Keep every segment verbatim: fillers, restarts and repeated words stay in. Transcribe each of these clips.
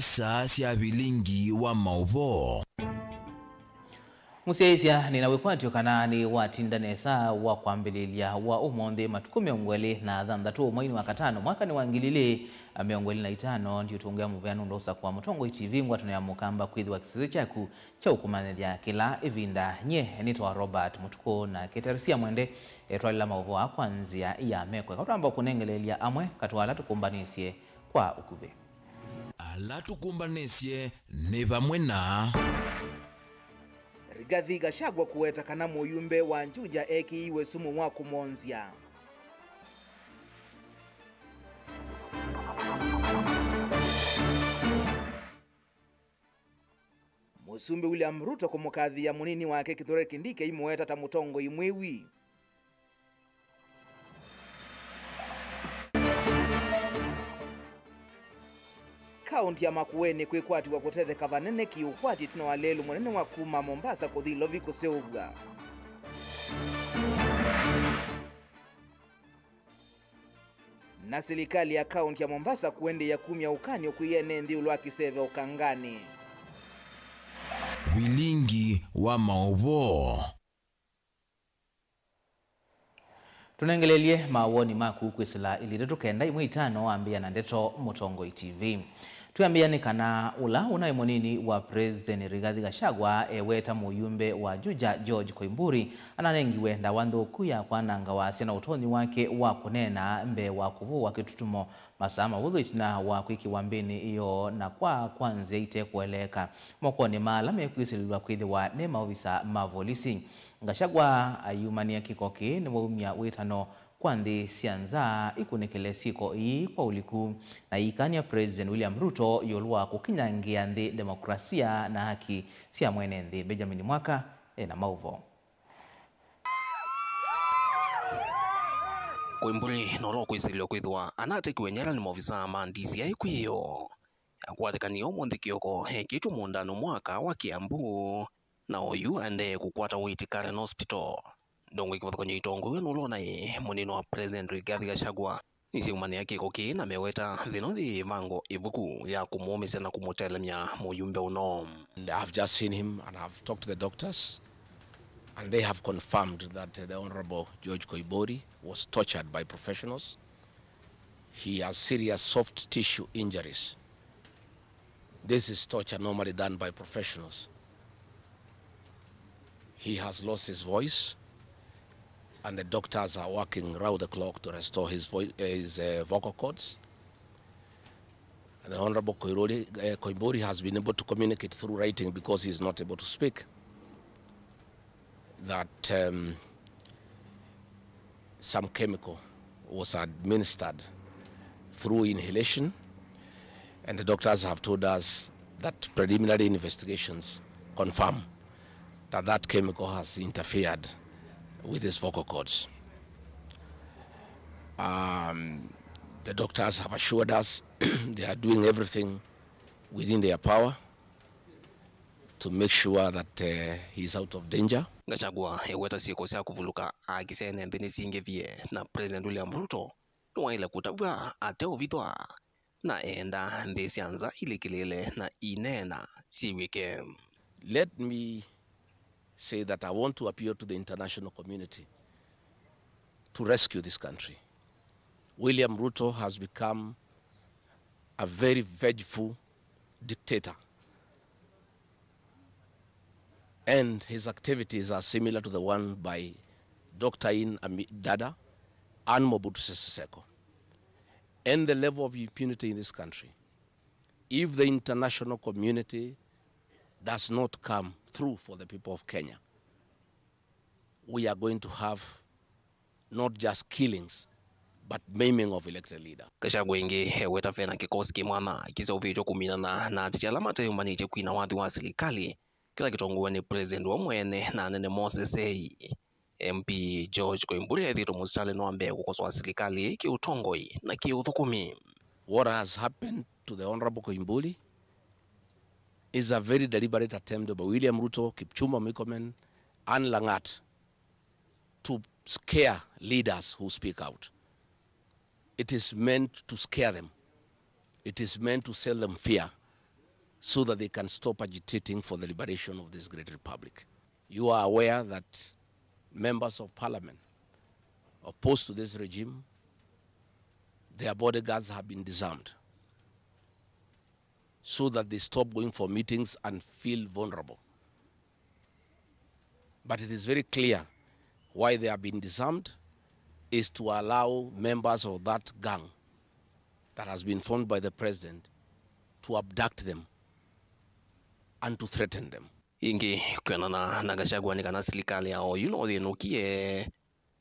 Saa sya vilingi wa maũvoo. Mũsyaĩĩsya, nĩna wĩkwatyo kana nĩwatinda nesa wa kwambĩlĩlya wa ũmũnthĩ matukũ mĩongo ĩlĩ na thanthatũ mweinĩ wa katano mwakanĩ wa ngili ilĩ mĩongo ĩlĩ na itano. Ndiũtũngĩa mũvea nũndũ wa ũsakũa Mũtongoi T V, ngwatanĩo ya Mũkamba, kwĩthĩwa kĩsese kyaku kya ũkũmanyĩthya kĩla ĩvinda. Nyie nĩtawa Robert Mũtukũ, na kĩtari sya mwende etwalĩla maũvoo aa kwa nzĩa ya meko. Eka twamba kũnengeleelya amwe katĩ wa ala tũkũmbanĩsye kwa ũkuvĩ. Ala tũkũmbanĩsye nĩ vamwe na Rigathi Gachagua kũweta kana mũyumbe wa Juja ekĩiwe sumu wa kũmwonzya. Mũsumbĩ William Ruto kũmũkathĩĩa mũnini wake Kithure Kindiki aimũweta ta mũtongoi mwĩwi. Kaũnti ya Makueni kwĩkwatiw'a kũtetheka vanene kĩ-ũkwati ĩtina wa lelũ mũnene wa kuma Mombasa kũthi Ilovi kũseũvw'a. Na silikalĩ ya kaũnti ya Mombasa kũendeea kumya ũkany'o kwĩ ene nthĩ ĩũlũ wa kĩseve ũkanganĩ. Vilingi wa maũvoo. Tũnengelelye mawoni maku kwĩsĩla ilĩ itatũ kenda ĩmwe itano wambĩĩa na ndeto Mũtongoi T V. Twĩambĩĩa nĩ kana ũla ũnaĩ mũnini wa President Rigathi Gachagua eweta mũyumbe wa Juja George Koimburi ananengiwe ndawa nthũku ya kwananga wasya na ũtonyi wake wa kũneena mbee wa kũvũwa kĩtutumo masaa mavũthũ ĩtina wa kwĩkĩwa mbĩnĩ ĩyo na kwa kwa nzĩa ite kũeleeka mokonĩ ma ala mekwĩsĩlĩlw'a kwĩthĩwa nĩ maovisa ma volisi. Gachagua ayumania kĩko kĩĩ nĩwaumya wĩtano kwa nthĩ sya nza ikunĩkĩle syĩko ii kwa ũliku, na iikany'a President William Ruto ĩũlũ wa kũkinyangĩa nthĩ demokrasia na haki sya mwene nthĩ. Benjamin Mwaka ena maũvoo. Koimburi no ũla ũkwĩsĩlĩlwa kwĩthĩwa anatekiwe nyala nĩ maovisaa ma D C I kwĩyo. Akwatĩkanie ũmũnthĩ kĩoko ekĩtwe mũũndanĩ mwaka wa Kiambu, na oyu aendee kũkwata ũiiti Karen Hospital. Ndongoi kĩvathũkany'o itongoew'e nũla ũnaĩ mũnini wa President Rigathi Gachagua nĩsyaumanĩa kĩko kĩĩ na meweta thĩna ũyĩ ĩvango ĩvuku ya kũmũũmĩsya na kũmũtelemya mũyumbe ũno. And I've just seen him and I've talked to the doctors and they have confirmed that the Honorable George Koimburi was tortured by professionals. He has serious soft tissue injuries. This is torture normally done by professionals. He has lost his voice, and the doctors are working round the clock to restore his voi-, his, uh, vocal cords. And the Honorable Koirori, uh, Koimburi has been able to communicate through writing because he is not able to speak. That, um, some chemical was administered through inhalation, and the doctors have told us that preliminary investigations confirm that that chemical has interfered with his vocal cords. Um, the doctors have assured us they are doing everything within their power to make sure that, uh, he is out of danger. Gachagua eweta syĩko sya kũvulũka akisene nthĩ nĩsingĩvie, na President William Ruto nĩwaĩle kũtavw'a ateũvithwa, na eenda nthĩ sya nza ilikĩlĩĩle na ineena syĩw'ĩke. Let me say that I want to appeal to the international community to rescue this country. William Ruto has become a very vengeful dictator. And his activities are similar to the one by Doctor Amin Dada and Mobutu Sese Seko. And the level of impunity in this country, if the international community does not come through for the people of Kenya, we are going to have not just killings, but maiming of elected leader. Gachagua ĩngĩ eweta vena kĩkosi kĩ mwanya kĩseũvĩtw'e kũminana na ateti ala mateyũmbanĩtye kwina wathi wa silikalĩ, kĩla kĩtongoew'e nĩ President we mwene na anene mosesei. M P George Koimburi ethĩĩtwe mũsitalĩ nĩ wa mbee kũkosoa silikalĩ kĩũtongoi na kĩũthũkũmi. What has happened to the Honorable Koimburi is a very deliberate attempt by William Ruto, Kipchumba Murkomen, and Lang'at to scare leaders who speak out. It is meant to scare them. It is meant to sell them fear so that they can stop agitating for the liberation of this great republic. You are aware that members of parliament opposed to this regime, their bodyguards have been disarmed so that they stop going for meetings and feel vulnerable. But it is very clear why they have been disarmed is to allow members of that gang that has been formed by the president to abduct them and to threaten them. Ĩngĩ, kwĩanana na Gachagua nĩ kana silikalĩ ya oyu no yĩnũkie,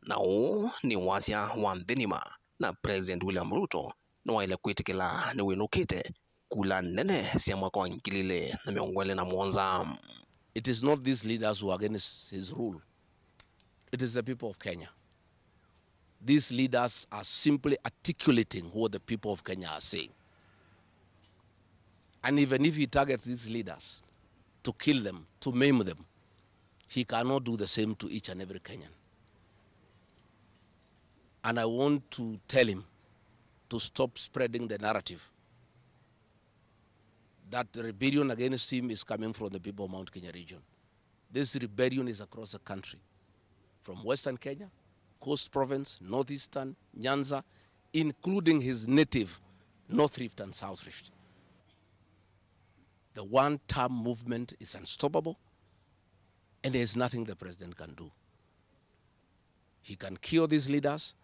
na ũũ nĩ wasya wa nthĩ ng'ima, na President William Ruto nĩwaĩle kwĩtĩkĩla nĩwĩnũkĩte kula nene sya mwaka wa ngili ilĩ na mĩongo ĩlĩ na mũonza. It is not these leaders who are against his rule. It is the people of Kenya. These leaders are simply articulating what the people of Kenya are saying. And even if he targets these leaders to kill them, to maim them, he cannot do the same to each and every Kenyan. And I want to tell him to stop spreading the narrative that the rebellion against him is coming from the people of Mount Kenya region. This rebellion is across the country, from Western Kenya, Coast Province, Northeastern, Nyanza, including his native North Rift and South Rift. The one-term movement is unstoppable, and there is nothing the president can do. He can kill these leaders,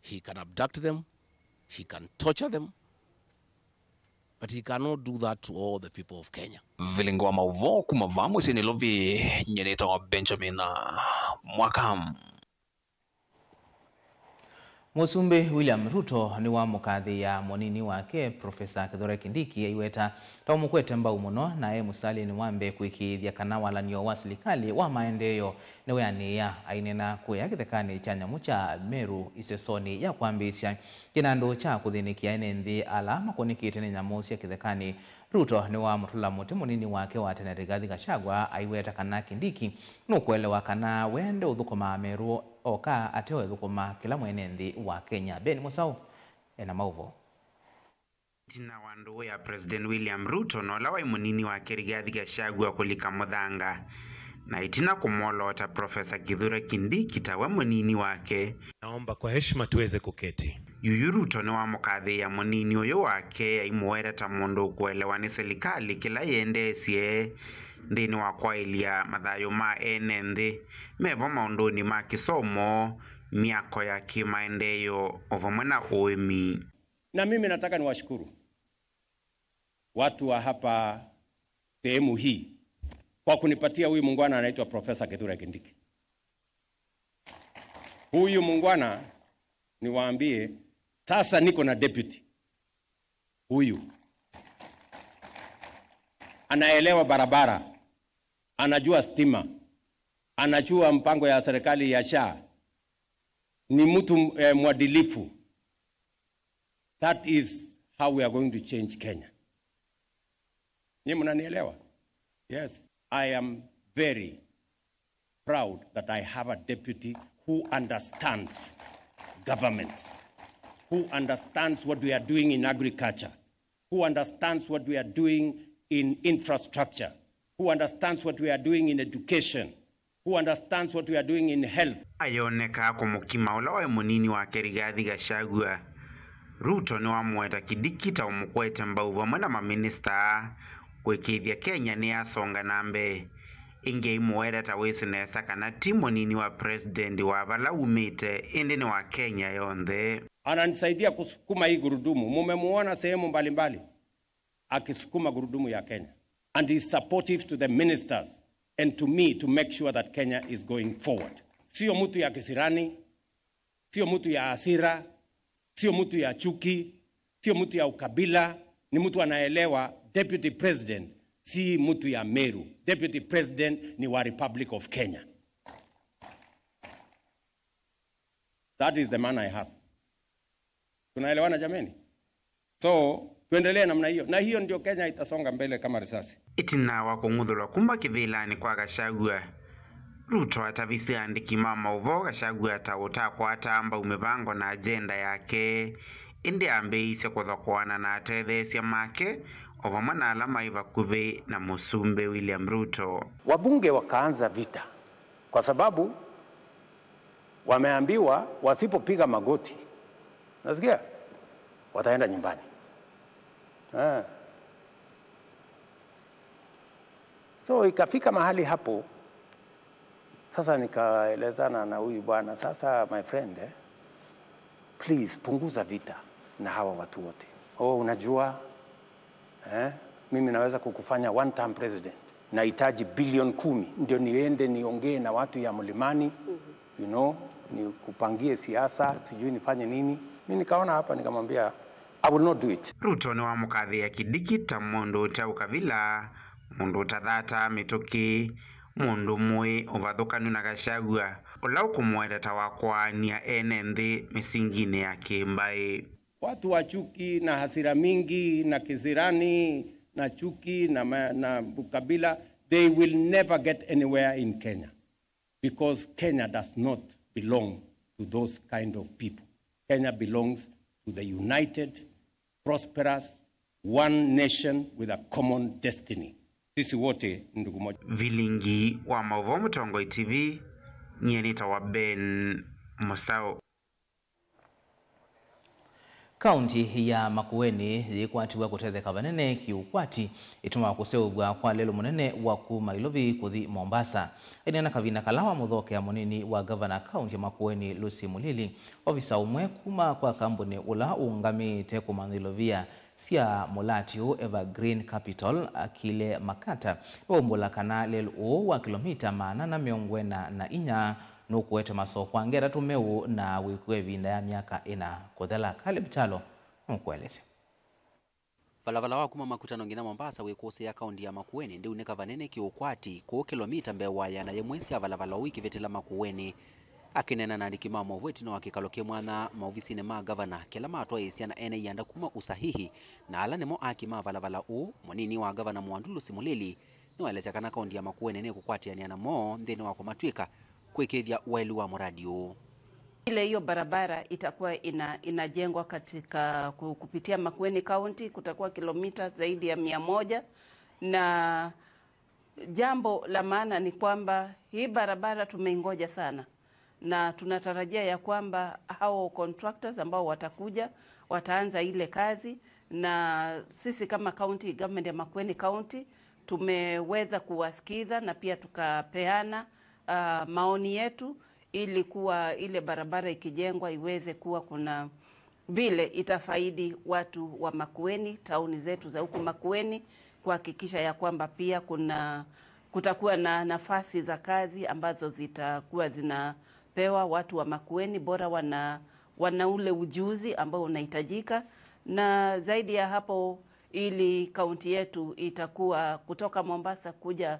he can abduct them, he can torture them, but he cannot do that to all the people of Kenya. Vilingi wa maũvoo kuma vaa mũsyĩ Nairobi, nyie nĩtawa Benjamin Mwaka. Mũsumbĩ William Ruto nĩwamũkathĩĩa mũnini wake Professor Kithure Kindiki aiweta ta ũmũkwete mbau mũno na e mũsalĩnĩ wa mbee kũĩkĩĩthya kana walan'yo wa silikalĩ wa maendeeo nĩweanĩĩa. Aineena kũya kĩthekanĩ kya nyamũ kya Meru isesonĩ ya kwambĩĩsya kĩnandũ kya kũthĩnĩkĩa ene nthĩ ala makũnĩkĩte nĩ nyamũ sya kĩthekanĩ, Ruto nĩwamũtũla mũtĩ mũnini wake wa tene Rigathi Gachagua aiweta kana Kindiki nũkũelewa kana we ndeũthũkũmaa Meru oka, ate ũethũkũma kĩla mwene nthĩ wa Kenya. Ben Mũsaũ ena maũvoo. Ĩtina wa ndũũ ya President William Ruto na ũla waĩ mũnini wake Rigathi Gachagua kũlika mũthanga, na ĩtina kũmwoloota Professor Kithure Kindiki ta we mũnini wake, naomba kwa heshima tuweze kuketi. Yuyu Ruto nĩwamũkathĩĩa mũnini ũyũ wake, aimũweta ta mũndũ ũkũelewa nĩ silikalĩ kĩla yĩendeesye nthĩnĩ wa kwaĩlya mathayũ ma ene nthĩ, mevo maũndũnĩ ma kĩsomo, myako ya kĩmaendeeo, o vamwe na ũĩmi. Na mimi nataka niwashukuru watu wa hapa sehemu hii kwa kunipatia huyu muungwana anaitwa Professor Kithure Kindiki. Huyu muungwana, niwaambie, sasa niko na deputy. Huyu anaelewa barabara, anajua stima, anajua mpango ya serikali ya SHA, ni mtu, eh, mwadilifu. That is how we are going to change Kenya. Nyinyi mnanielewa? Yes, I am very proud that I have a deputy who understands government, who understands what we are doing in agriculture, who understands what we are doing in infrastructure, who understands what we are doing in education, who understands what we are doing in health. Ayoneka kũmũkima ũla waĩ mũnini wake Rigathi Gachagua, Ruto nĩwamũweta Kindiki ta ũmũkwete mbau vamwe na maminista kũĩkĩĩthya Kenya nĩyasonga na mbee. Ĩngĩ aimũweta ta wĩsĩ nesa kana ti mũnini wa president wa vala umĩte, ĩndĩ nĩ wa Kenya yonthe. Ananisaidia kusukuma hii gurudumu. Mumemuona sehemu mbalimbali akisukuma gurudumu ya Kenya. And is supportive to the ministers and to me to make sure that Kenya is going forward. Sio mtu ya kisirani, sio mtu ya hasira, sio mtu ya chuki, sio mtu ya ukabila, ni mtu anaelewa deputy president si mtu ya Meru. Deputy president ni wa Republic of Kenya. That is the man I have. Tunaelewana jameni? So, tuendelee namna hiyo. Na hiyo ndio Kenya itasonga mbele kama risasi. Ĩtina wa kũng'uthũlwa kuma kĩvĩlanĩ kwa Gachagua, Ruto atavisye aandĩki ma maũvoo Gachagua ta ũtakwataa mbau mĩvango na agenda yake, ĩndĩ ambĩĩisye kũthokoana na atetheesya make o vamwe na ala maĩ vakuvĩ na Mũsumbĩ William Ruto. Wabunge wakaanza vita kwa sababu wameambiwa wasipopiga magoti, nasikia, wataenda nyumbani. Ah. So ikafika mahali hapo sasa nikaelezana na huyu bwana, sasa my friend, eh, please punguza vita na hawa watu wote. Oh, unajua, eh, mimi naweza kukufanya one term president. Nahitaji bilioni kumi ndio niende niongee na watu ya Mlimani, you know, nikupangie siasa, sijui nifanye nini. Mimi nikaona hapa nikamwambia, I will not do it. Ruto nĩwamũkathĩĩa Kindiki ta mũndũ ũte ũkavila, mũndũ ũtathataa mĩtũkĩ, mũndũ mũĩ ũvathũkanu na Gachagua, ũla ũkũmũweta ta wa kwaanĩa ene nthĩ mĩsinginĩ ya kĩmbaĩ. Watu wa chuki na hasira mingi na kisirani na chuki na, ma- na ukabila, they will never get anywhere in Kenya, because Kenya does not belong to those kind of people. Kenya belongs to the united, prosperous, one nation with a common destiny. Sisi wote ni ndugu moja. Vilingi wa maũvoo, Mũtongoi T V, nyie nĩtawa Ben Mũsaũ. Kaunti ya Makueni yĩkwatiw'a kũtetheka vanene kĩũkwati ĩtuma wa kũseũvw'a kwa lelũ mũnene wa kuma Ilovi kũthi Mombasa. Aineena kavinda kala wamũthokea mũnini wa ngavana kaunti ya Makueni, Lucy Mulili, ovisa ũmwe kuma kwa kambuni ũla ũũngamĩĩte kũmantha ilovia sya mũlati ũũ, Evergreen Capital, Akile Makata, nĩwaumbũla kana lelũ ũũ wa kĩlomita maana ana mĩongo ĩna na inya nũkũete masoko angĩ atatũ meũ na wĩkw'a ĩvinda ya myaka ĩna kũthela. Caleb Kyalo nũkũelesya. Valavala wa kuma Makutano nginya Mombasa wĩkũsĩĩa kaunti ya Makueni ndĩunĩka vanene kĩũkwati, kũũ kĩlomita mbee wa ĩana yĩmwe sya valavala ũu ikĩvĩtĩla Makueni. Akĩneena na andĩki ma maũvoo ĩtina wa kĩkalo kĩ mwanya maovisinĩ ma ngavana kĩla matwaĩĩsya na ene ianda kuma Usahihi, na ala nĩmo aaki ma valavala ũũ, mũnini wa ngavana Mũandu Lucy Mulili nĩwaelesya kana kaunti ya Makueni nĩkũkwatĩanĩa namo nthĩnĩ wa kũmatw'ĩka kwĩkĩĩthya waĩlu wa mũradi ũũ. Ile hiyo barabara itakuwa ina, inajengwa katika ku- kupitia Makueni County, kutakuwa kilomita zaidi ya mia moja, na jambo la maana ni kwamba hii barabara tumeingoja sana, na tunatarajia ya kwamba hao contractors ambao watakuja wataanza ile kazi, na sisi kama county government ya Makueni County tumeweza kuwasikiza na pia tukapeana ah, maoni yetu ili kuwa ile barabara ikijengwa iweze kuwa kuna vile itafaidi watu wa Makueni, tauni zetu za huku Makueni, kuhakikisha ya kwamba pia kuna kutakuwa na nafasi za kazi ambazo zitakuwa zinapewa watu wa Makueni, bora wana wana ule ujuzi ambao unahitajika, na zaidi ya hapo, ili kaunti yetu itakuwa kutoka Mombasa kuja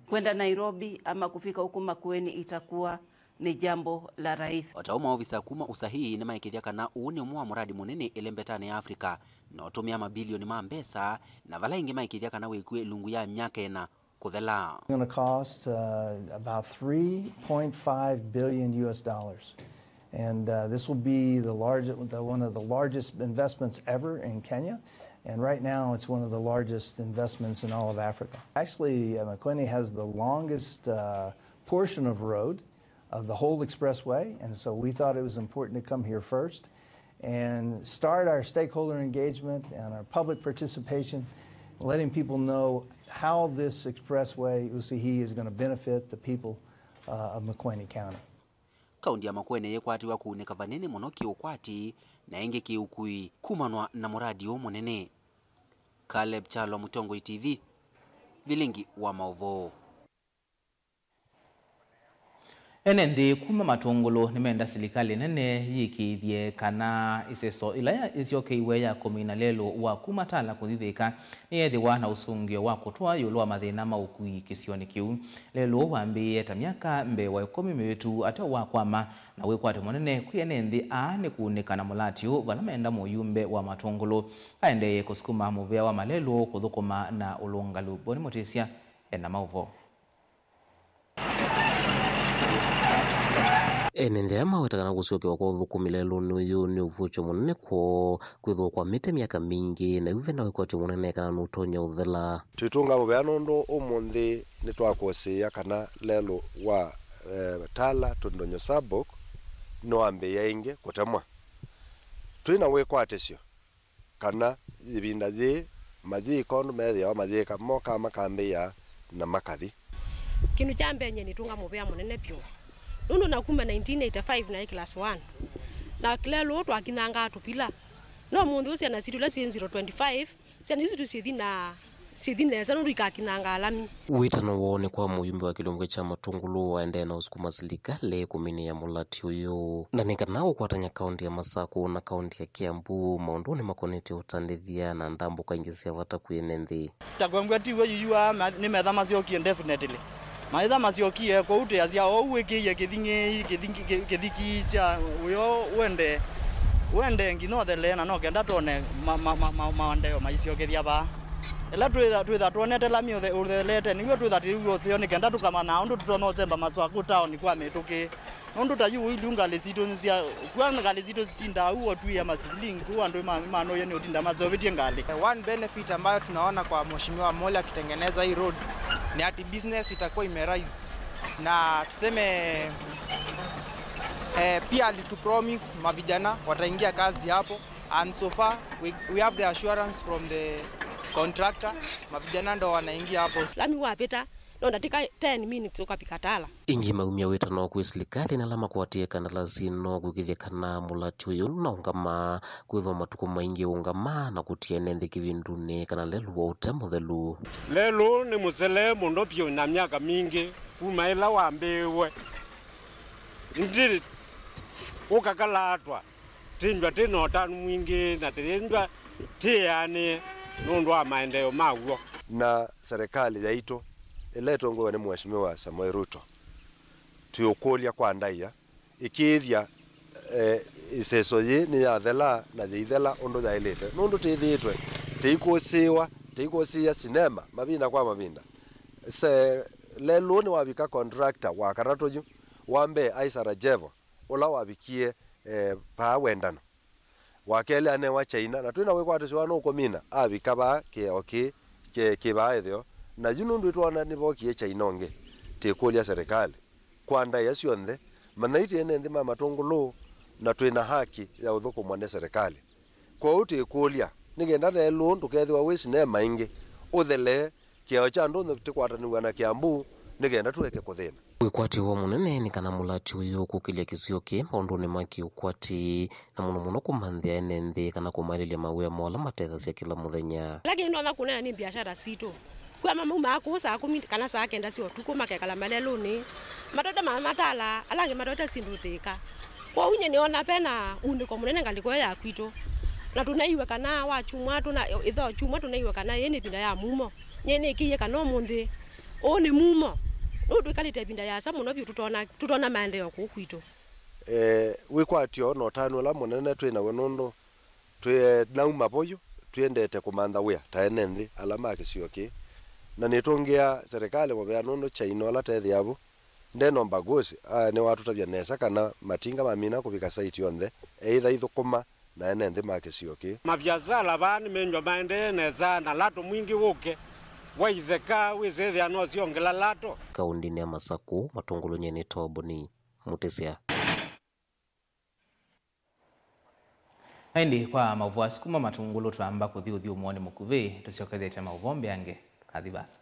kwenda Nairobi ama kufika huku Makueni itakuwa ni jambo la rahisi. O ta ũu, maovisa kuma Usahihi nĩmaĩkĩĩthya kana ũũ nĩ ũmwe wa mũradi mũnene ĩlembetanĩ ya Africa, na ũtũmĩa mabilioni ma mbesa, na vala ĩngĩ maĩkĩĩthya kana wĩkw'e ilungu ya myaka ĩna kũthela. It's gonna cost, uh, about three point five billion U S dollars. And, uh, this will be the largest, the, one of the largest investments ever in Kenya. And right now, it's one of the largest investments in all of Africa. Actually, uh, Makueni has the longest, uh, portion of road of the whole expressway, and so we thought it was important to come here first and start our stakeholder engagement and our public participation, letting people know how this expressway, Usahihi, is gonna benefit the people, uh, of Makueni County. Kaunti ya Makueni yĩkwatiw'a kũunĩka vanene mũno kĩũkwati na ĩngĩ kĩũkui kumanwa na mũradi ũũ mũnene. Caleb Kyalo, Mũtongoi T V, Vilingi wa Maũvoo. Ene nthĩ kuma Matũngũlũ nĩmenda silikalĩ nene yĩkĩĩthye kana ĩseso ĩla ya- ĩsyokeiwe ya kũmina lelũ wa kuma Tala kũthi Thĩka nĩyeethĩwa na ũsũngĩo wa kũtũa ĩũlũ wa mathĩna ma ũkui kĩsionĩ kĩu. Lelũ ũũ wambĩĩe ta myaka mbee wa ĩkũmi mĩvĩtu ate wakwama na wĩkwatyo mũnene kwĩ ene nthĩ aa nĩ kũunĩka na mũlati ũũ vala menda mũyumbe wa Matũngũlũ aendeeye kũsukuma mũvĩa wa malelũ kũthũkũma na ũlũngalu. Boni Mũtĩsya ena maũvoo. Ene nthĩ aya maweta kana kũsyokewa kwa ũthũkũmi lelũnĩ ũyũ nĩ ũvuũkyo mũnene kwoo, kwĩthĩwa kwamĩte myaka mingĩ, na yu vena wĩkwatyo mũnene kana nũtonya ũthela. Twĩtũnga mũvea nũndũ ũmũnthĩ nĩtwakũsĩĩa kana lelũ wa, eh, Tala Tondonyo Sabok nĩwambĩĩa ĩngĩ kũtemwa. Twĩ na wĩkwatĩsyo kana ĩvinda yĩĩ mayĩka ũndũ methĩawa mayĩka, mokaa makambĩĩa na makathi. Kĩndũ kya mbee nyie nĩtũnga mũvea mũnene vyũ, nũndũ na kuma nineteen eighty-five naĩ class one, na lelũ ũũ twakinyangaa tũvila, no ũmũnthĩ ũũ syana sitũ ila syĩ zero twenty-five, syana isu tũsyĩthi na syĩthi nesa nũndũ ikakinyangaa lami. Wĩtano woo nĩ kwa mũyumbe wa kĩlungu kya Matũngũlũ waendee na ũsukuma silikalĩ kũminĩa mũlati ũyũ, na nĩ kana ũkwatany'a kaũntĩ ya Masakũ na kaũntĩ ya Kiambu maũndũnĩ makonetye ũtandĩthya na ndambũka ingĩ sya vata kwĩ ene nthĩ. Ta kwambwa ti w'o yuyu aa ma- nĩ metha masyokie definitely. Maitha masyokie kũu tĩasya ou wĩkĩie kĩthing'ĩi kĩthingĩ- kĩ- kĩthiki kya ũyo wende wende nginya ũthelee na no kenda tone ma- ma- ma- ma- maendeeo maisyokethya vaa. Ĩla twĩtha twĩtha twonete lami ũthe- ũthelete nĩw'o twĩtha tĩu ũseo nĩ kenda tũkamanya ũndũ tũtonya ũsemba maswaku taoni kwa mĩtũkĩ. Nũndũ ta yu ũilu ngalĩ sitũ nĩsya kwa ngalĩ sitũ sitindaa ũu otwĩe masilingi kũu andũ ma- manoie nĩ ũtinda maseũvĩtye ngalĩ. One benefit ambayo tunaona kwa Mheshimiwa Mole akitengeneza hii road ni ati business itakuwa imerise, na tuseme eh, pia alitupromise mavijana wataingia kazi hapo, and so far we, we have the assurance from the contractor, mavijana ndo wanaingia hapo. Lami wapita no ndatĩka ten minutes ũkavika Tala. Ĩngĩ maumya wĩtano kwĩ silikalĩ na ala makwatie kandalasi no kwĩkĩthya kana mũlati ũyũ nũnaũngama, kwĩthwa matukũ maingĩ ũũngamaa na kũtia ene nthĩ kĩvindunĩ kana lelũ wa ũte mũthelu. Lelũ nĩ mũsele mũno vyũ na myaka mingĩ kuma ĩla wambĩĩwe. Ĩndĩ ũkakalaatwa, twĩnzwa twĩ na ũtanu mwingĩ na twĩnzwa twĩanĩe nũndũ wa maendeeo maw'o. Na serikali yaitũ ĩla ĩtongoew'e nĩ Mheshimiwa Samoei Ruto, twĩũkũlya kwa ndaĩa ĩkĩĩthya, eh, ĩseso yĩĩ nĩyathela na yĩithela ũndũ yaĩlĩte, nũndũ tĩthĩĩtwe tĩikũsĩĩwa, tĩikũsĩĩa sinema mavinda kwa mavinda. Se- lelũ nĩwavika contractor wa katatũ yu, wa mbee aĩ Sarajevo, ũla wavikie, eh, paa Wendano. Wa kelĩ anewa China, na twĩ na wĩkwatĩsyo wa nũkũmina, avika vaa kĩao kĩĩ kĩ- kĩ vaa ĩtheo. Na yu nũndũ ĩtwona nĩvokie China ũngĩ, tĩkũlya serikali kwa ndaĩa syonthe, manaitye ene nthĩ ma Matũngũlũ, na twĩ na haki ya ũthũkũmwa nĩ serikali. Kwoou tĩkũlya, nĩ kenda lelũ ndũkethĩwa wĩ sinema ĩngĩ, ũthelee, kĩao kya ndũnyũ tĩkwatanĩw'a na Kiambu, nĩ kenda tũeke kũthĩna. Wĩkwatyo wa mũnene nĩ kana mũlati ũyũ kũkĩlya kĩsio kĩĩ maũndũnĩ ma kĩũkwati, na mũno mũno kũmanthĩa ene nthĩ kana kũmaĩlĩlya mawĩa moo ala matethasya kĩla mũthenya. Ĩla kĩndũ ndonya kũneena nĩ mbiacara sitũ. Kwĩ amwe maumaa kũu saa kũmi kana saa kenda sya ũtukũ makekala malelũnĩ, matoete ma- matala, ala angĩ matoete syĩndũ Thĩka. Kwoou nyie nĩona vena unĩko mũnene ngalĩko ĩyo ya kwitũ. Na tũnaiwe kana wakyumwa, tũna- ĩtho kyumwa tũnaiwe kana ĩĩ nĩ ĩvinda ya mumo. Nyie nĩkĩie kana ũmũnthĩ ũũ nĩ mumo. Nũndũ twĩkalĩte ĩvinda yasa mũno vyũ tũtona, tũtona maendeeo kũu kwitũ. Eh, wĩkwatyo na ũtanu ũla mũnene twĩ naw'o nũndũ twĩ nauma voyu twĩendete kũmantha wĩa ta ene nthĩ ala ma kĩsio kĩĩ. Na nĩtũngĩa serikali mũvea nũndũ China ũla tethĩavu nde na ũmbaguzi, aya nĩwatũtavya nesa kana matinga mamina kũvika site yonthe, either ithũkũma na ene nthĩ ma kĩsio kĩĩ. Maviasala vaa nĩmenyw'a maendee nesa na lato mwingĩ wũke wa itheka wĩsĩthĩa no syongela lato. Kaũndĩnĩ ya Masakũ, Matũngũlũ nyie nĩ Toboni Mũtĩsya. Na ĩndĩ kwa maũvoo asu kuma Matũngũlũ twamba kũthi ũthyũmũonĩ mũkuvĩ, tũsyokethĩtye maũvoo mbeange, tũkathi vasa.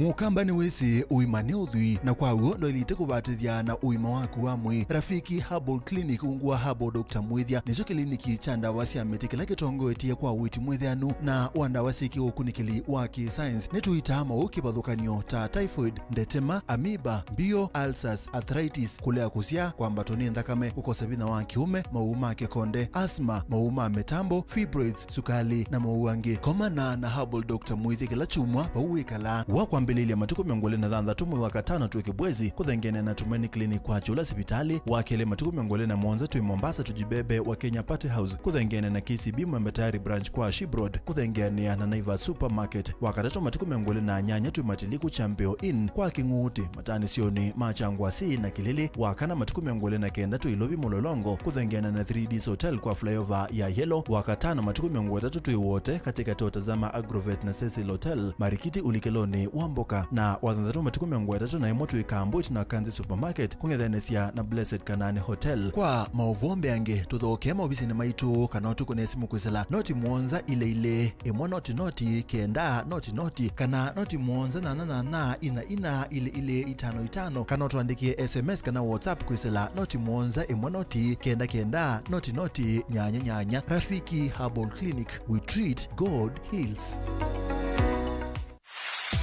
Mũkamba nĩwĩsĩ ũima nĩ ũthwii, na kwa w'o ndwaĩlĩte kũvatĩthya na ũima waku wa mwĩĩ. Rafiki Herbal Clinic ungu wa Herbal Doctor Mwĩthya nĩkyo kĩliniki kya ndawa sya mĩtĩ kĩla kĩtongoetye kwa ũiiti mwĩthĩanu na wa ndawa syĩ kĩũkunĩkĩli wa kĩ-science. Nĩtũitaa maũũ kĩvathũkany'o ta typhoid, ndetema, amoeba, mbio, ulcers, arthritis, kũlea kũsyaa, kwambatwa nĩ nthakame, kũkosa vinya wa kĩũme, maũũ ma kĩkonde, asthma, maũũ ma mĩtambo, fibroids, sukalĩ, na maũũ angĩ. Komana na Herbal Doctor Mwĩthya kĩla kyumwa vau wĩkalaa. Wakwambĩlĩlya Mbĩlĩlya matukũ mĩongo ĩlĩ na thanthatũ mwei wa katano twĩ Kibwezi, kũthengeene na Tumaini Clinic kwa Kyũla sivitalĩ. Wa kelĩ matukũ mĩongo ĩlĩ na mũonza twĩ Mombasa Tujibebe wa Kenya Party House, kũthengeene na K C B Mwembe Tayari Branch kwa Ship Road, kũthengeanĩa na Naivas Supermarket. Wa katatũ matukũ mĩongo ĩlĩ na nyanya twĩ Matiliku Champion Inn kwa Kĩng'uti, mataanĩsyonĩ ma Kyangwasi na Kĩlĩlĩ. Wa kana matukũ mĩongo ĩlĩ na kenda twĩ Ilovi Mlolongo, kũthengeana na three Ds Hotel kwa flyover ya Yellow. Wa katano matukũ mĩongo ĩtatũ twĩ Wote, katĩkatĩ wa Tazama Agrovet na Cecil Hotel, Marikiti ũlikĩlonĩ wa Mboka. Na wa thanthatũ matukũ mĩongo ĩtatũ na ĩmwe twĩ Kambwit na Kanzi Supermarket, kũng'ethanĩsya na Blessed Kanani Hotel. Kwa maũvoo mbeange, tũthokee maovisinĩ maitũ kana ũtũkũne simũ kwĩsĩla noti mũonza ilĩ ilĩ ĩmwe noti noti kenda noti noti kana noti mũonza nyanya nyanya ina ina ilĩ ilĩ itano itano, kana ũtũandĩkĩe S M S kana WhatsApp kwĩsĩla noti mũonza ĩmwe noti kenda kenda noti noti nyanya nyanya. Rafiki Herbal Clinic, we treat, God heals.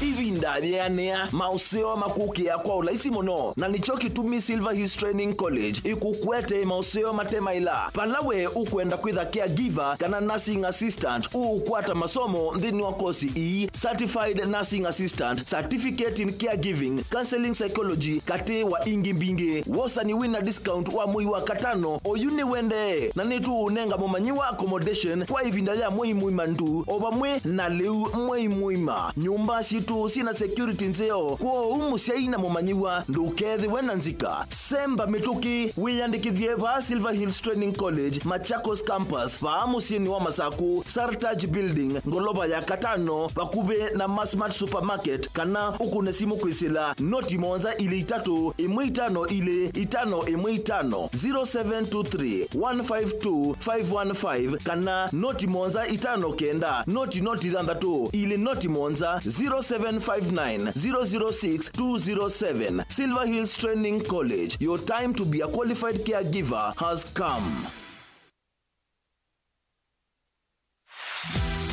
Ĩvinda yĩanĩa, maũseo makũkĩa kwa ũlaisi mũno, na nĩkyo kĩtumi Silver Hills Training College ĩkũkwete maũseo mate maĩla. Vala we ũkwenda kwĩtha caregiver kana nursing assistant, ũũkwata masomo nthĩnĩ wa kosi ii: Certified Nursing Assistant, Certificate in Caregiving, Counseling Psychology, katĩ wa ingĩ mbingĩ. Wosani wĩna discount wa mwei wa katano oyu nĩwendee, na nĩtũũnenga mũmanyĩwa accommodation kwa ĩvinda ya mwei mũima ndu, o vamwe na lĩu mwei mũima. Nyũmba sitũ syĩna security nzeo, kwoou mũsyai na mũmanyĩwa ndũkethĩwe na nzika. Semba mĩtũkĩ, wĩyandĩkĩthye vaa Silver Hills Training College, Machakos Campus, vaa mũsyĩnĩ wa Masakũ, Sartaj Building, ngolova ya katano, vakuvĩ na Masmart Supermarket, kana ũkũne simũ kwĩsĩla noti mũonza ilĩ itatũ ĩmwe itano ilĩ itano ĩmwe itano, zero seven two three, one five two, five one five, kana noti mũonza itano kenda, noti noti thanthatũ ilĩ noti mũonza, zero seven five nine, zero zero six, two zero seven. Silver Hills Training College, your time to be a qualified caregiver has come.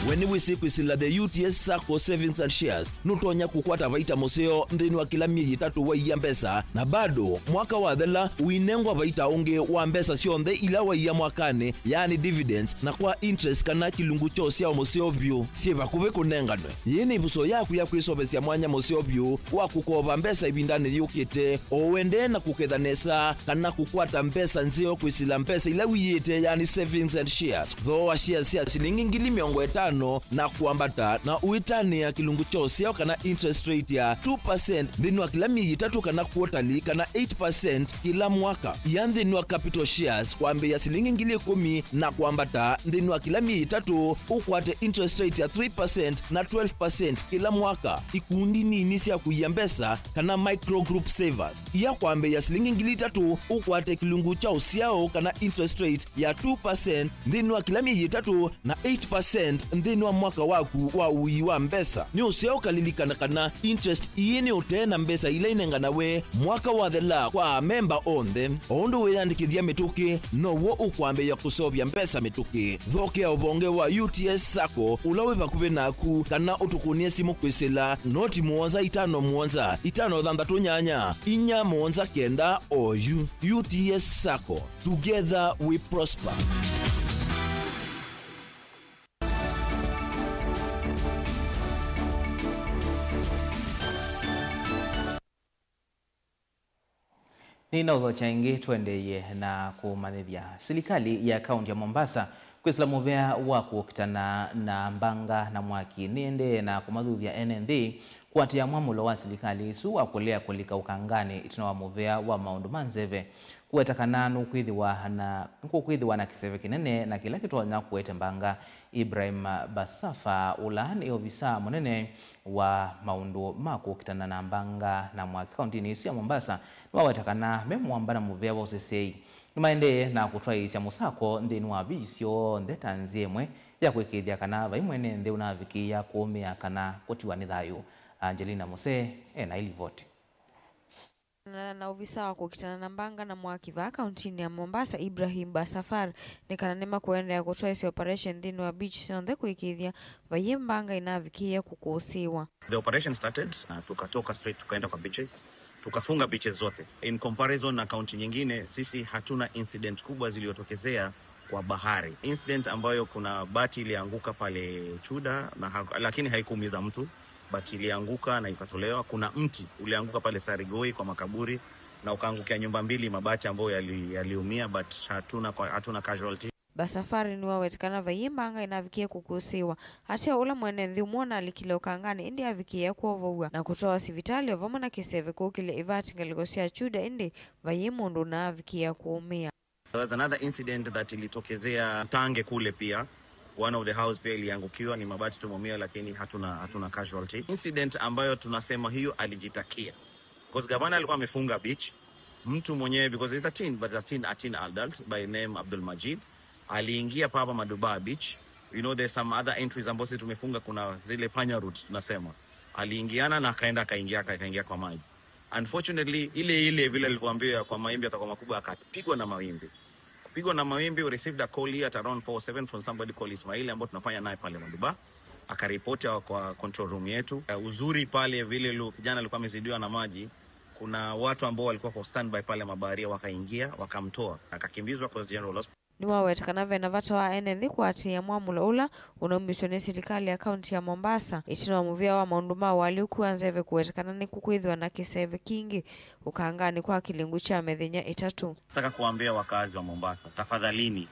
We nĩwĩsĩ kwĩsĩla the U T S Sacco Savings and Shares nũtonya kũkwata vaita mũseo nthĩnĩ wa kĩla myei ĩtatũ waiya mbesa, na bado mwaka wathela ũinengwa vaita ũngĩ wa mbesa syonthe ila waiya mwakanĩ, yaani dividends, na kwa interest kana kĩlungu kya ũsyao mũseo vyũ syĩ vakuvĩ kũnenganwe. Yĩĩ nĩ ĩvuso yaku ya kwĩseũvĩsya mwanya mũseo vyũ wa kũkova mbesa ĩvindanĩ yũkĩte, o ũendee na kũketha nesa kana kũkwata mbesa nzeo kwĩsĩla mbesa ila wĩyĩĩte, yaani savings and shares. Thooa shares sya silingi ngili mĩongo ĩtano na kwambata, na ũitanĩa kĩlungu kya ũsyao kana interest rate ya two percent nthĩnĩ wa kĩla myei ĩtatũ kana quarterly, kana eight percent kĩla mwaka. Ia nthĩnĩ wa capital shares kwambĩĩa silingi ngili ĩkũmi na kwambata nthĩnĩ wa kĩla myei ĩtatũ, ũkwate interest rate ya three percent na twelve percent kĩla mwaka. Ikundi nini sya kũia mbesa kana micro group savers. Ia kwambĩĩa silingi ngili itatũ, ũkwate kĩlungu kya ũsyao kana interest rate ya two percent nthĩnĩ wa kĩla myei ĩtatũ na eight percent nthĩnĩ wa mwaka waku wa ũii wa mbesa. Nĩ ũseo ũkalilikana kana interest ii nĩ ũtee na mbesa ila inenganawe mwaka wathela kwa amemba onthe. O ũndũ wĩyandĩkĩthya mĩtũkĩ, now'o ũkwambĩĩa kũseũvya mbesa mĩtũkĩ. Thokea ũvonge wa U T S Sacco ũla wĩ vakuvĩ naku, kana ũtũkũnĩe simũ kwĩsĩla noti mũonza itano mũonza itano thanthatũ nyanya inya mũonza kenda oyu. U T S Sacco, together we prosper. Nĩnaũthokya ĩngĩ, tũendeeye na kũmanyĩthya. Silikalĩ ya kaunti ya Mombasa kwĩsĩla mũvea wa kũkitana na mbanga na mwaki nĩendee na kũmathuthya ene nthĩ kũatĩĩa mwamũlo wa silikalĩ ĩsu wa kũlea kũlika ũkanganĩ ĩtina wa mũvea wa maũndũ ma nzeve kũweta kana nũkwĩthĩwa na, nũkwĩthĩwa na kĩseve kĩnene na kĩla kĩtonya kũete mbanga. Ibrahim Basafa, ũla nĩ ovisaa mũnene wa maũndũ ma kũkitana na mbanga na mwaki kauntinĩ ĩsu ya Mombasa, nĩwaweta kana me mũamba na mũvea wa ũseseei nĩmaendee na kũtwaĩĩsya mũsako nthĩnĩ wa vici syonthe ta nzĩa ĩmwe ya kũĩkĩĩthya kana vai mwene nthĩ ũnavikĩĩa kũũmĩa kana kũtiwa nĩ thayũ. Angelina Musee e na ĩlivoti. Na, na ovisa wa kũkitana na mbanga na mwaki vaa kauntinĩ ya Mombasa, Ibrahim Basafar, nĩ kana nĩmakũendeea kũtwaĩsya operation nthĩnĩ wa beach syonthe kũĩkĩĩthya vaiĩ mbanga ĩnavikĩĩe kũkũsĩĩwa. The operation started, na tukatoka straight tukaenda kwa beaches. Tukafunga beaches zote. In comparison na kaunti nyingine, sisi hatuna incident kubwa ziliyotokezea kwa bahari. Incident ambayo kuna bati ilianguka pale Chuda na ha-, lakini haikuumiza mtu. But ilianguka na ikatolewa. Kuna mti ulianguka pale Sarigoi kwa makaburi na ukaangukia nyumba mbili mabati ambayo yali- yaliumia, but hatuna kwa- hatuna casualty. Basafari nĩwaweta kana vaiĩ mbanga ĩnavikie kũkũsĩĩwa. Ateo ũla mwene nthĩ ũmwe ũnalikile ũkanganĩ ĩndĩ avikĩĩa kwovow'a na kũtwawa sivitalĩ o vamwe na kĩseve kũkĩlya ĩvati ngalĩko sya Chuda ĩndĩ vaiĩ mũndũ ũnaavikĩĩa kũũmĩa. There was another incident that ilitokezea Tange kule pia. One of the house pia iliangukiwa, ni mabati tumeumia, lakini hatuna hatuna casualty. Incident ambayo tunasema hiyo alijitakia. Because gavana alikuwa amefunga beach. Mtu mwenyewe, because he's a teen, but a teen, a teen adult by name Abdul Majid, aliingia papa Madubaa beach. You know, there's some other entries ambazo sisi tumefunga, kuna zile panya route tunasema. Aliingiana na akaenda akaingia akaingia kwa maji. Unfortunately, ile ile vile alivyoambiwa kwa mawimbi atakuwa makubwa, akapigwa na mawimbi. Kupigwa na mawimbi, we received a call here at around four oh seven from somebody called Ismail, ambao tunafanya naye pale Madubaa. Akaripoti kwa control room yetu. Uh, uzuri pale vile lu- kijana alikuwa amezidiwa na maji, kuna watu ambao walikuwa kwa standby pale, mabaharia, wakaingia wakamtoa, akakimbizwa kwa General Hospital. Nĩwaweta kana ve na vata wa ene nthĩ kũatĩĩa mwamũlo ũla ũnaumiswe nĩ silikalĩ ya kaunti ya Mombasa ĩtina wa mũvĩa wa maũndũ ma ũalyũku wa nzeve kũweta kana nĩkũkwĩthĩwa na kĩseve kingĩ ũkanganĩ kwa kĩlungu kya mĩthenya ĩtatũ. Nataka kuambia wakazi wa Mombasa, tafadhalini,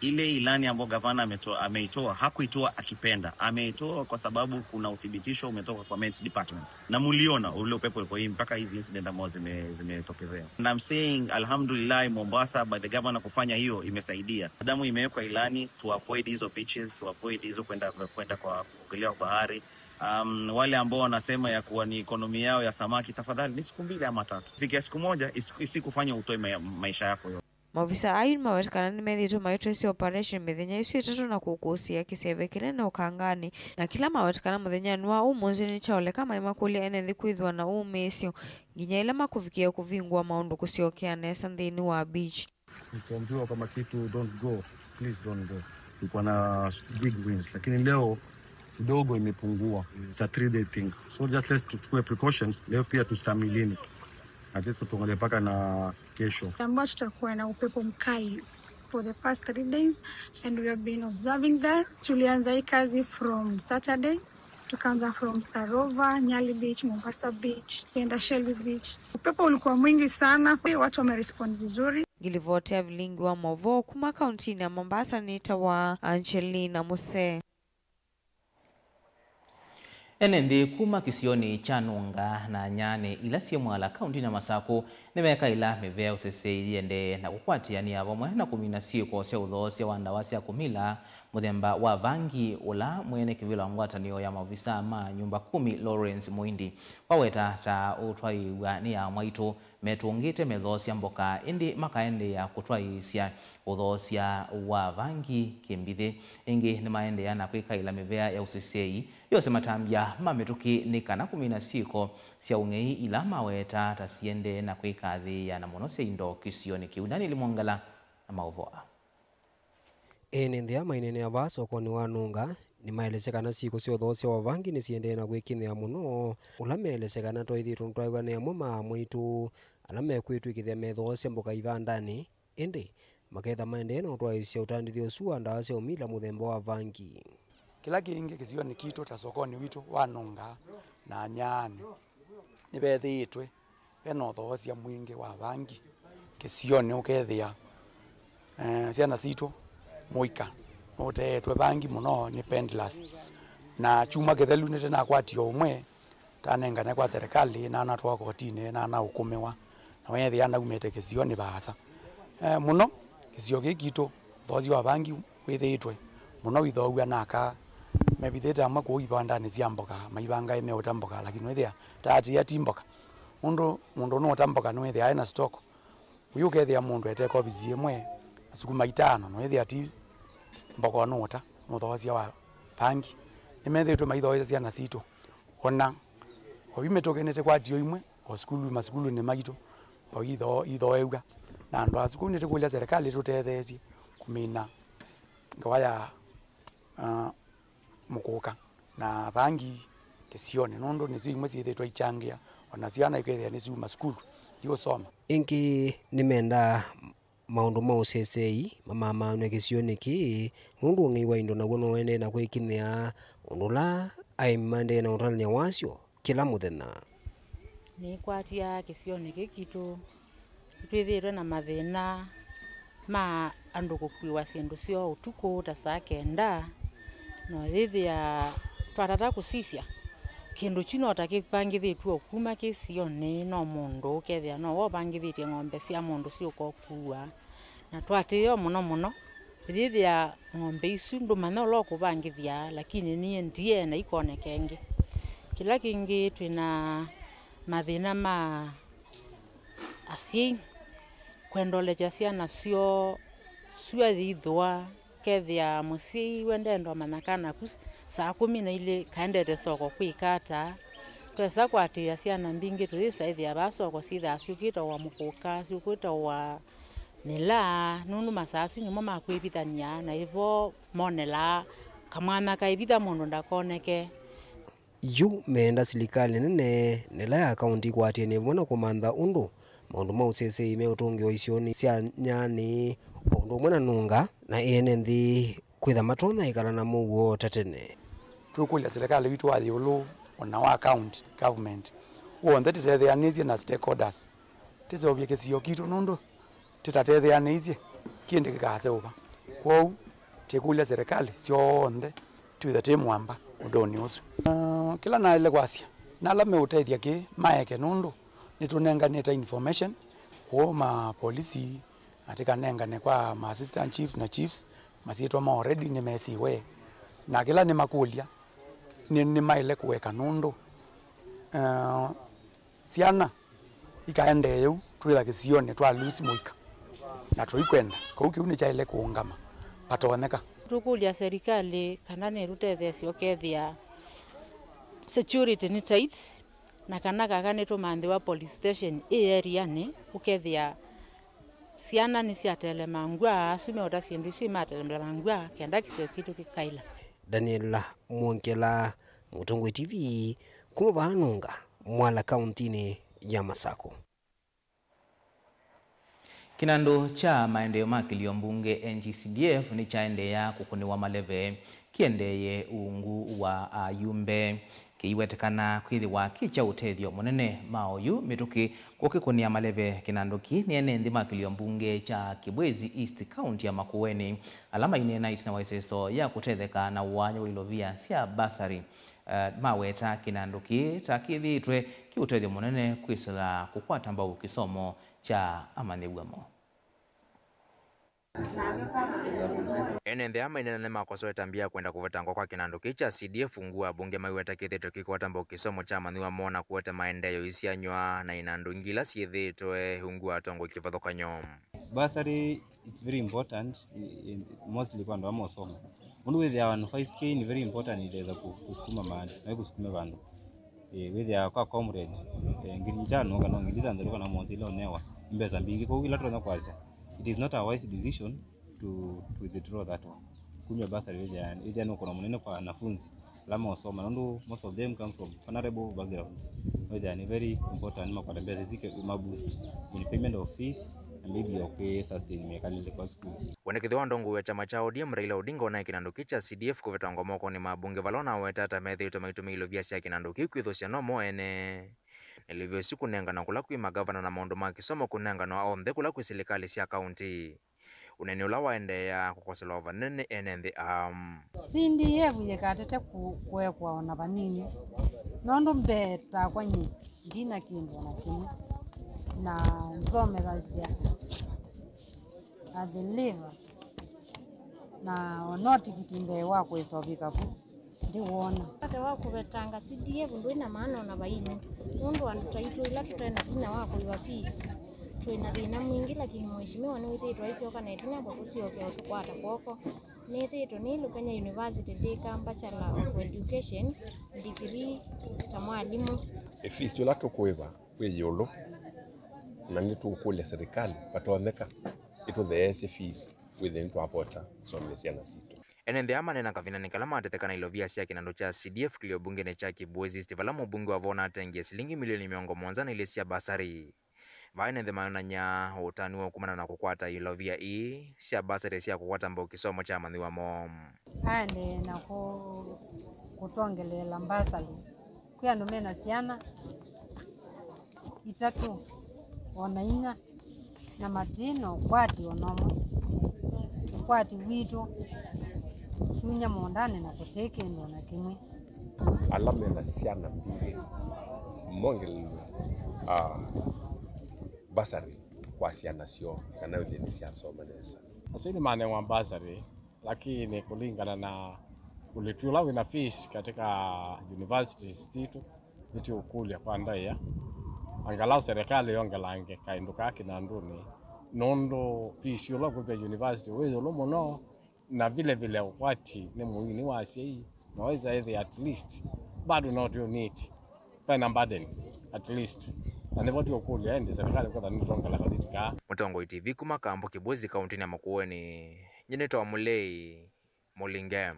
ile ilani ambayo gavana ameto- ameitoa, hakuitoa akipenda, ameitoa kwa sababu kuna uthibitisho umetoka kwa Met Department. Na muliona ule upepo uko hii mpaka hizi incident ambazo zime- zimetokezea. And I'm saying alhamdulillah, Mombasa, by the governor kufanya hiyo imesaidia. Adamu imewekwa ilani to avoid hizo beaches, to avoid hizo kwenda kwenda kwa kuogelea kwa bahari. Um, wale ambao wanasema ya kuwa ni ekonomi yao ya samaki, tafadhali, ni siku mbili ama tatu. Sikia siku moja isiku- isikufanya utoe ma- maisha yako yote. Maovisa ayu nĩmaweta kana nĩmethĩĩtwe maitwĩsya operation mĩthenya ĩsu ĩtatũ na kũkũsĩĩa kĩseve kĩnene ũkanganĩ, na kĩla maweta kana mũthenyanĩ wa ũmũnthĩ nĩkyaoleka maĩ makũlya ene nthĩ kwĩthĩwa na ũmĩĩsyo nginya ĩla makũvikĩa kũvingũa maũndũ kũsyokea nesa nthĩnĩ wa beach. Ukiambiwa kama kitu don't go, please don't go. Kulikuwa na big winds, lakini leo kidogo imepungua. It's a three day thing. So just let's tuchukue precautions. Leo pia tustamilini. At least tuangalie mpaka na kesho. Ambao tutakuwa na upepo mkali for the past three days and we have been observing that. Tulianza hii kazi from Saturday. Tukaanza from Sarova, Nyali Beach, Mombasa Beach, tukaenda Shelly Beach. Upepo ulikuwa mwingi sana, watu wamerespond vizuri. Ngilivoti ya vilingi wa mauvoo kuma kauntinĩ ya Mombasa nĩtawa Angelina Musee. Ene nthĩ kuma kĩsionĩ kya Nũnga na Nyaanĩ ila syĩ mwala kauntinĩ ya Masakũ nĩmekaĩla mĩvĩa ya ũseseĩ yĩendee na kũkwatĩanĩa vamwe na kũmina syĩko sya ũthoosya wa ndawa sya kũmila mũthemba wa vangi, ũla mwene kĩvĩla wa ngwatanĩo ya maovisaa ma nyũmba kumi Lawrence Mũindi waweta ta ũtwaĩĩw'a nĩ amwaitũ metũngĩte methoosya mboka, ĩndĩ makaendeea kũtwaĩĩsya ũthoosya wa vangi kĩmbithĩ. Ĩngĩ nĩmaendeea na kwĩkaĩla mĩvea ya ũseseĩ yose matambya ma mĩtũkĩ nĩ kana kũmina syĩko sya ũng'ei ila maweta ta siendee na kwĩkathĩĩa na mũno sya indo kĩsionĩ kĩu. Daniel Mwongala na maũvoo aa. Ene nthĩ aa maineenea vaa sokonĩ wa Nũnga nĩmaelesya kana syĩko sya ũthoosya wa vangi nĩsiendee na kwĩkinyĩa mũno, ũla meelesya kana twaĩthĩĩtwe nũtwaĩwa nĩ amwe ma amwaitũ ala mekwĩtw'ĩkĩthya methoosya mboka ivandanĩ, ĩndĩ maketha maendee na ũtwaĩĩsya ũtandĩthyo ũsu wa ndawa sya ũmila mũthemba wa vangi. Kĩla kĩngĩ kĩsionĩ kitũ ta sokonĩ witũ wa Nũnga na Nyaanĩ nĩvethĩĩtwe ve na ũthoosya mwingĩ wa vangi kĩsionĩ, ũkethĩa, eh, syana sitũ mũika nũteetwe vangi mũno nĩ peddlers. Na kyumwa kĩthelu nĩte nakwatie ũmwe, tanengane kwa serikali, nanatwawa kotinĩ, nanaũkũmĩwa, na weethĩa naumĩte kĩsionĩ vaasa. Eh, mũno kĩsio kĩĩ kitũ, ũthoosya wa vangi wĩthĩĩtwe mũno wĩthoow'a na aka mevithĩte amwe kũu ivandanĩ sya mboka, maivangae meũta mboka, lakini wĩthĩa taatĩĩa ti mboka. Nũndũ mũndũ nũũta mboka nĩwĩthĩaa ena stock. Ũyu ũkethĩa mũndũ eteka ovisi ĩmwe, masukuma itano, na wĩthĩa ti mboka nũũta, nũthoosya wa vangi. Nĩmethĩĩtwe maithoosya syana sitũ. Ona oyu mĩtũkĩ nĩtĩkwatie o imwe, o sukulu, masukulunĩ maitũ, o ithoo-, ithooew'a. Na andũ asu kũu nĩtĩkũlya serikali ĩtũtetheesye kũmina ngewa ya, ah, mũkũka na vangi kĩsionĩ, nũndũ nĩsyo imwe syĩthĩĩtwe ikyangĩa ona syana ikethĩa nĩsyuma sukulu iũsoma. Ĩngĩ nĩmendaa maũndũ ma ũseseĩ mamaamanw'e kĩsionĩ kĩĩ, nũndũ ũng'ei wa indo naw'o no ũendee na kwĩkinyĩa, ũndũ ũla aĩmi maendee na ũtalany'a wasyo kĩla mũthenya. Nĩkwatĩa kĩsionĩ kĩĩ kitũ nĩtwĩthĩĩtwe na mathĩna ma andũ kũkuĩwa syĩndũ syoo ũtukũ ta saa kenda, na yĩthĩa twatata kũsisya kĩndũ kyu no ta kĩvangĩthĩtw'e o kuma kĩsionĩ, no mũndũ ũkethĩa no wovangĩthĩtye ng'ombe sya mũndũ syũka ũkua. Na twatĩĩa mũno mũno, yĩthĩa ng'ombe isu ndũmanya ũla ũkũvangĩthya, lakini niĩ ndiĩ na ikoneka ĩngĩ. Kĩla kĩngĩ twĩ na mathĩna ma asyai kwenda ũlekya syana syoo sua yĩithũa, kethĩa mũsyai wendenda ũmanya kana ku saa kũmi na ilĩ kaendete soko kwĩka ata. Twesa kũatĩĩa syana mbingĩ tũyĩsa ĩthĩa vaa soko syĩthaa syũkĩte wa mũkũka, syũkĩte wa mĩlaa, nũndũ masaa asu nĩmo ma kwĩvithany'a, na ĩvo monelaa kamwanya kaĩvitha mũndũ ndakoneke. Yu meenda silikalĩ nene na ĩla ya kaũnti ĩkwatĩanĩe vamwe na kũmantha ũndũ maũndũ ma ũseseĩ meũtũngĩwa isionĩ sya Nyani, o ũndũ ũmwe na Nũnga, na ene nthĩ kwĩtha matonya ĩkala na mũuo ta tene. Twĩkũlya silikalĩ witũ wa ĩũlũ, o na wa county government, w'onthe tũtetheanĩsye na stakeholders tĩseũvye kĩsio kitũ, nũndũ tĩtatetheanĩisye, kĩndĩ kĩkaseũva. Kwoou, tĩkũlya silikalĩ syonthe twĩthe twĩ mwamba ũndũnĩ ũsu. Ah, kĩla naĩle kwasya, na ala meũtethya kĩĩ maeke, nũndũ nĩtũnenganĩte information kũũ ma polisi, na tĩkanengane kwa ma assistant chiefs na chiefs, masyĩtwa ma already nĩmesiwe, na kĩla nĩmakũlya nĩ, nĩmaĩle kũeka, nũndũ, ah, syana ikaendee ũu, twĩtha kĩsionĩ twa lose mũika, na tũikwenda kau kĩu nĩkyaĩle kũũngama vatonyeka. Tũkũlya serikali kana nĩtũtetheesye ũkethĩa security nĩ tight, na kana kaka nĩtũmanthĩwa police station ĩ areanĩ, ũkethĩa syana nĩsyatelemangw'a, asu meũta syĩndũ isu imatelemangw'a, kenda kĩsio kitũ kĩkaĩla. Daniel Mwongela, Mũtongoi T V, kuma vaa Nũnga, Mwala, kaũntinĩ ya Masakũ. Kĩnandũ kya maendeeo ma kĩlio mbunge N G C D F nĩkyaendeea kũkũnĩwa maleve kĩendeeye ungu wa ayumbe. Kĩiwetekana kwĩthĩwa kĩ kya ũtethyo mũnene ma oyu mĩtũkĩ kũkĩkũnĩa maleve. Kĩnandũ kĩĩ nĩ ene nthĩ ma kĩlio mbunge kya Kibwezi East, kaũnti ya Makueni, ala maineena itina wa ĩseso ya kũtetheka na wanya wa ilovia sya basarĩ. Eh, maweta kĩnandũ kĩĩ ta kĩthĩĩtwe kĩ ũtethyo mũnene kwĩsĩla kũkwata mbau kĩsomo kya amanyĩw'a moo. Ene nthĩ aa maineena nĩmakosoe ĩtambya ya kwenda kũvetangwa kwa kĩnandũ kĩĩ kya C D F ungu wa abunge maiweta kĩthĩĩtwe kĩkwata mbau kĩsomo kya amanyĩw'a moo na kũete maendeeo isyanywa na inandũ ingĩ ila syĩthĩĩtwe ungu wa atongoi kĩvathũkany'o. Bursary, it's very important. I- i- mostly kwa andũ ala mosoma, ũndũ wĩthĩawa nĩ five K nĩ very important, ĩtethya ku- kusukuma maandũ na kusukuma vandũ. Eh, wĩthĩawa kwa comrade, eh, ngili njano kana ngili thanthatũ kana monthe ila ũnewa nĩ mbesa mbingĩ, kwoou ila tũtonya kwasya, it is not a wise decision to, to withdraw that one. Kumya bursary wĩthĩa, wĩthĩa nĩ ũkũno mũnene kwa wanafunzi ala mosoma, nũndũ most of them come from vulnerable backgrounds. Wĩthĩa nĩ very important makwata mbesa isu ma boost in payment of fees na maybe o kwĩ sustain mĩkalĩle kwa sukulu. Wonekethyo wa ndongoi wa kyama kya O D M Raila Odinga ũnaĩ kĩnandũ kĩĩ kya C D F kũvetangwa mokonĩ ma abunge vala ũnaweta ata methĩĩtwe maitũmĩa ilovia sya kĩnandũ kĩu kwĩthũsya no mo ene. Na ilovia isu kũnengana kũla kwĩ magavana na maũndũ ma kĩsomo kũnenganwa onthe kũla kwĩ silikalĩ sya kaũnti. Ũneeni ũla waendeea kũkoselwa vanene nĩ ene nthĩ aa. C D F yĩkatete kũ- kũekwa o na vanini, nũndũ mbee takwa nyie ndina kĩndũ o na kĩmwe, na nzomethasya a deliver, na ona ũtikiti mbee wa kũĩsa ũvika vu. Ndiwona. Vata wa kũvetanga C D F ndwĩ na maana o na vaini, nũndũ andũ taitũ ĩla tũte na vinya wa kũĩva fees, twĩ na thĩna mwingĩ, lakini Mheshimiwa nĩwĩthĩĩtwe aisyoka na ĩtina kwa kũsyokea ũtũkwata kw'oko. Nĩthĩĩtwe nĩilũkany'a university ndĩka Bachelor of Education, degree ta mwalimũ. Fees ũla tũkũĩva wĩ ĩũlũ, na nĩtũũkũlya serikali vatonyeka ĩtũtheesye fees wĩthĩe nĩtwavota kũsomethya syana sitũ. Ene nthĩ aa maneena kavindanĩ kala matetheka na ilovia sya kĩnandũ kya C D F kĩlio mbungenĩ kya Kibwezi East, vala mũmbunge wavoo ũnatengie silingi milioni mĩongo mũonza na ilĩ sya basarĩ. Vaa ene nthĩ mayonany'a ũtanu wa kumana na kũkwata ilovia ii sya basarĩ sya kũkwata mbau kĩsomo kya amanyĩw'a moo. Aendee na kũ- Kũtwongeleela mbasali kwĩ andũ mena syana itatũ o na inya na mati na ũkwati o na ũmwe. Ũkwati witũ tunya mũũndanĩ na kũtĩ kĩndũ o na kĩmwe. Ala mena syana mbingĩ mongelelwe, ah, bursary kwa syana syoo kana wĩthĩe nĩsyasoma nesa. Asyai nĩmanengwa bursary, lakini kũlingana na ũlĩpi ũla wĩna fees katika universities sitũ, nĩtũũkũlya kwa ndaĩa angalau serikali yongelange kaĩndũ kaa kĩnandũnĩ, nũndũ fees ũla ũkũvya university wĩ ĩũlũ mũno, na vile vile ũkwati nĩ mũini wa asyai, naweza ĩthĩa at least bado no tũmĩte pena burden at least, na nĩvo tũũkũlya ĩndĩ serikali kwĩtha nĩtwongela kathiti kaa. Mũtongoi T V kuma Kambo Kĩbwezi kaũntĩnĩ ya Makueni, nyie nĩtawa Mũlei Mũlinge.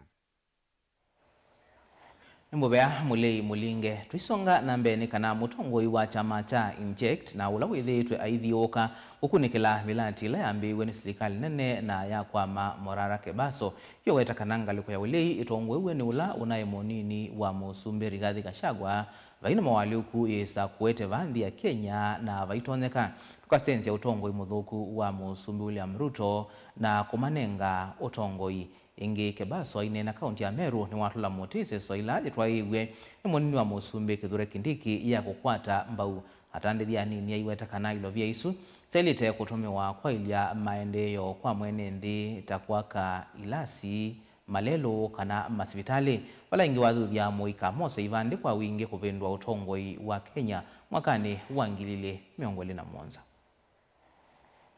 Nĩ mũvea Mũlei Mũlinge. Tũisonga na mbee nĩ kana mũtongoi wa kyama kya Inject na ũla wĩthĩĩtwe aithiũũka kũkunĩkĩla mĩlati ĩla yambĩĩwe nĩ silikalĩ nene na ya kwama Morara Kebaso, yoweta kana ngalĩko ya ũlei ĩtongoew'e nĩ ũla ũnaĩ mũnini wa mũsumbĩ Rigathi Gachagua, vai na mawaalyũku yĩsa kũete vaa nthĩ ya Kenya na vaitonyeka tũkasenzya ũtongoi mũthũku wa mũsumbĩ William Ruto na kũmanenga ũtongoi. Ĩngĩ, Kebaso aineena kaũntĩ ya Meru nĩwatũla mũtĩ ĩseso ĩla yĩtwaĩĩw'e nĩ mũnini wa mũsumbĩ Kithure Kindiki ya kũkwata mbau. Atandĩthya anini aiweta kana ilovia isu syaĩlĩte kũtũmĩwa kwaĩlya maendeeo kwa mwene nthĩ ta kwaka ilasi, malelũ kana masivitalĩ. Vala ĩngĩ wathuthya mũika mose ivandĩ kwa wingĩ kũvĩndũa ũtongoi wa Kenya mwakanĩ wa ngili ilĩ mĩongo ĩlĩ na mũonza.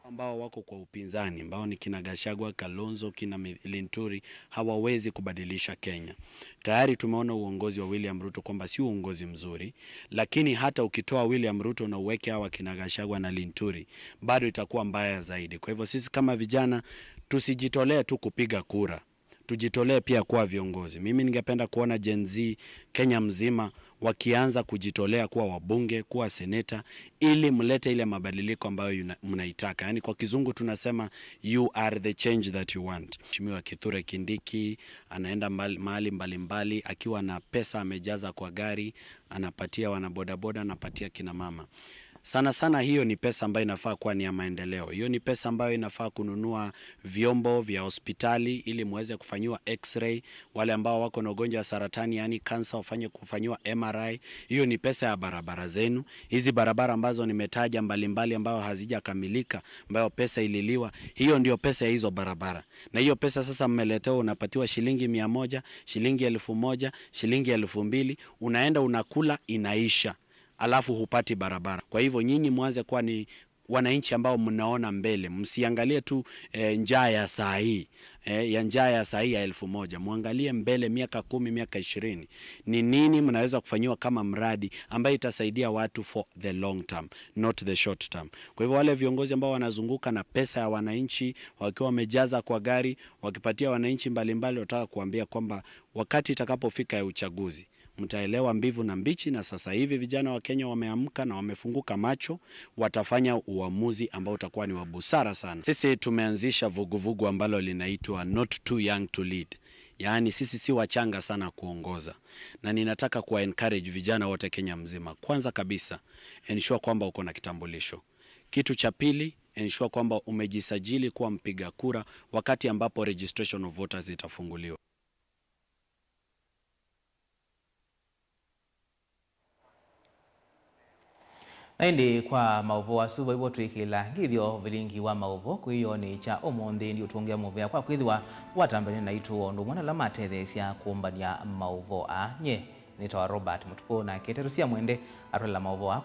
Ambao wako kwa upinzani, ambao ni kina Gachagua, Kalonzo, kina Mi-, Linturi, hawawezi kubadilisha Kenya. Tayari tumeona uongozi wa William Ruto kwamba si uongozi mzuri, lakini hata ukitoa William Ruto na uweke hawa kina Gachagua na Linturi, bado itakuwa mbaya zaidi. Kwa hivyo sisi kama vijana, tusijitolee tu kupiga kura. Tujitolee pia kuwa viongozi. Mimi ningependa kuona Gen Z Kenya mzima wakianza kujitolea kuwa wabunge, kuwa seneta, ili mlete ile mabadiliko ambayo yuna-, mnaitaka. Yaani kwa kizungu tunasema, "You are the change that you want." Mheshimiwa Kithure Kindiki anaenda mbali, mahali mbalimbali akiwa na pesa amejaza kwa gari, anapatia wanabodaboda, anapatia kina mama. Sana sana hiyo ni pesa ambayo inafaa kuwa ni ya maendeleo. Hiyo ni pesa ambayo inafaa kununua vyombo vya hospitali ili muweze kufanyiwa x-ray. Wale ambao wako na ugonjwa wa saratani, yaani cancer, wafanye kufanyiwa M R I. Hiyo ni pesa ya barabara zenu. Hizi barabara ambazo nimetaja mbalimbali, ambayo hazijakamilika, ambayo pesa ililiwa, hiyo ndio pesa ya hizo barabara. Na hiyo pesa sasa mmeletewa, unapatiwa shilingi mia moja, shilingi elfu moja, shilingi elfu mbili, unaenda unakula, inaisha. Alafu hupati barabara. Kwa hivyo nyinyi mwanze kuwa ni wananchi ambao mnaona mbele, msiangalie tu, eh, njaa ya saa hii, eh, ya njaa ya saa hii ya elfu moja. Mwangalie mbele miaka kumi, miaka ishirini. Ni nini mnaweza kufanyiwa kama mradi ambayo itasaidia watu for the long term, not the short term. Kwa hivyo wale viongozi ambao wanazunguka na pesa ya wananchi, wakiwa wamejaza kwa gari, wakipatia wananchi mbalimbali, wataka kuambia kwamba wakati itakapofika ya uchaguzi, mtaelewa mbivu na mbichi, na sasa hivi vijana wa Kenya wameamka na wamefunguka macho, watafanya uamuzi ambao utakuwa ni wa busara sana. Sisi tumeanzisha vuguvugu ambalo linaitwa Not Too Young to Lead. Yaani sisi si wachanga sana kuongoza. Na ninataka kuwa encourage vijana wote Kenya mzima. Kwanza kabisa, ensure kwamba uko na kitambulisho. Kitu cha pili, ensure kwamba umejisajili kuwa mpiga kura wakati ambapo registration of voters itafunguliwa. Na ĩndĩ kwa maũvoo asu, vaivo twĩkĩla ngĩthyo vilingi wa maũvoo kwĩyonĩ kya ũmũnthĩ. Ndiũtũngĩa mũvea kwa kwĩthĩwa watambany'a naitũ o ũndũ ũmwe na ala matetheesya kũmbany'a maũvoo aa. Nye nĩtawa Robert Mũtukũ, nake Teresia Mwende atwaĩla maũvoo aa.